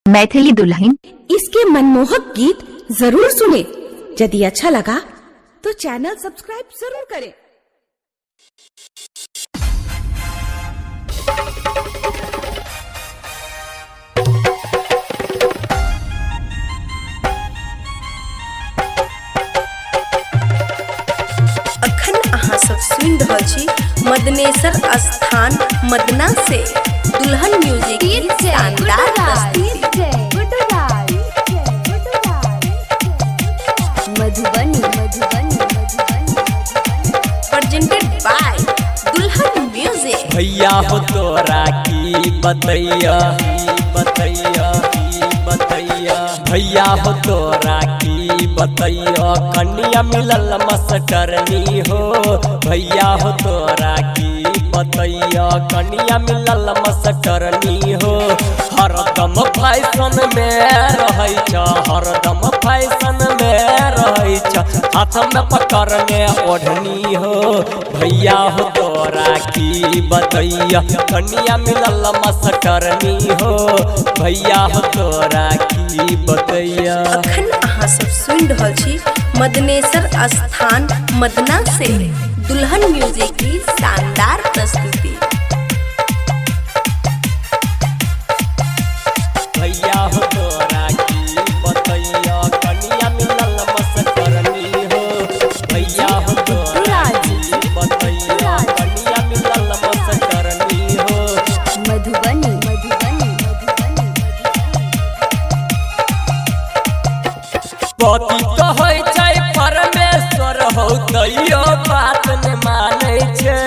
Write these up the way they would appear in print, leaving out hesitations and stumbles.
मैथिली दुल्हन। इसके मनमोहक गीत जरूर सुने। यदि अच्छा लगा तो चैनल सब्सक्राइब जरूर करें। अखन अहाँ सब सुनि रहल छी मदनेश्वर स्थान मदना से दुल्हन म्यूजिक की शानदार प्रस्तुति। मधुबनी, मधुबनी, मधुबनी। प्रेजेंटेड बाय दुल्हन म्यूजिक। भैया हो तोरा की बतैया, बतैया, बतैया। भैया हो तोरा की बतैया, कन्या मिलल मस्टरनी हो। भैया हो तोरा की बतैया, कन्या मिलल मस्टरनी हो। हरदम फैशन में रहै छ, हरदम फैशन में रहै छ, हाथ में पकड़ने ओढ़नी हो। भैया हो तोरा की बतैया, कन्या मिलल मस्टरनी हो। भैया हो तोरा की बतैया। अखन अहाँ सब सुनि रहल छी मदनेश्वर स्थान मदना से दुल्हन म्यूजिक की शानदार प्रस्तुति। भैया हो तोरा की बतैया, कन्या मिलल मस्टरनी हो। भैया हो तोरा की बतैया, कन्या मिलल मस्टरनी हो। मधुबनी, मधुबनी, मधुबनी। पति कहै छै परमेश्वर हौ, तैयो बात ने मानै छै,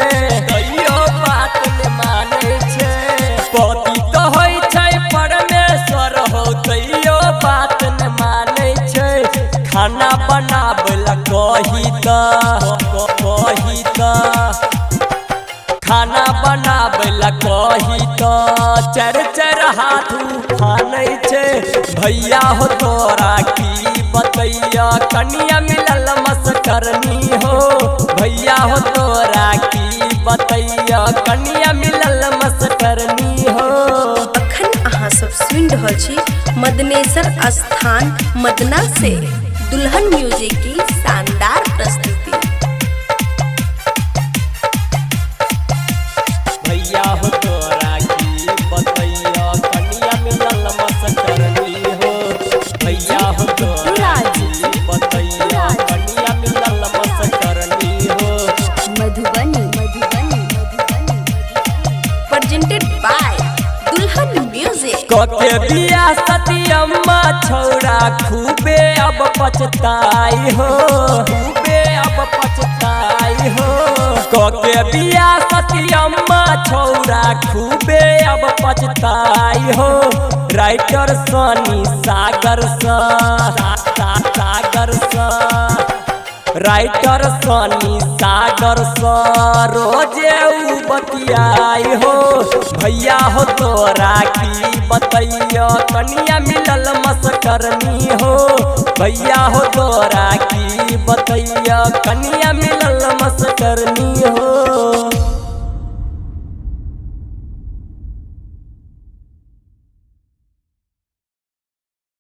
तैयो बात ने मानै छै। पति कहै छै परमेश्वर हौ, तैयो बात ने मानै छै। खाना बनाबै ला कही तऽ, कही तऽ, खाना बनाबै ला कही तऽ चारि चारि हाथ उठानै छै। भैया हो तोरा की बतैया, कनिया मिलल मस्टरनी हो। भैया हो तोरा की बतैया, कनिया मिलल मस्टरनी हो। अखन अहाँ सब सुनि रहल छी मदनेश्वर स्थान मदना से दुल्हन म्यूजिक की शानदार प्रस्तुति। भैया हो तोरा की बतैया, कनिया मिलल मस्टरनी हो। भैया हो तोरा की बतैया, कनिया मिलल मस्टरनी हो। मधुबनी, मधुबनी, मधुबनी। प्रेजेंटेड बाय दुल्हन म्यूजिक। कके बिया सतियम्मा छौड़ा खूबे अब पछताई हो, खूबे अब पछताई हो। कके बिया सतियम्मा छौड़ा खूबे अब पछताई हो। राइटर सनी सागर सा, सागर सा, राइटर सनी सागर सा रोजे उ बतियाई हो। भैया हो तोरा की बतैया, कनिया मिलल मस्टरनी हो। भैया हो तोरा की बतैया, कनिया मिलल मस्टरनी हो।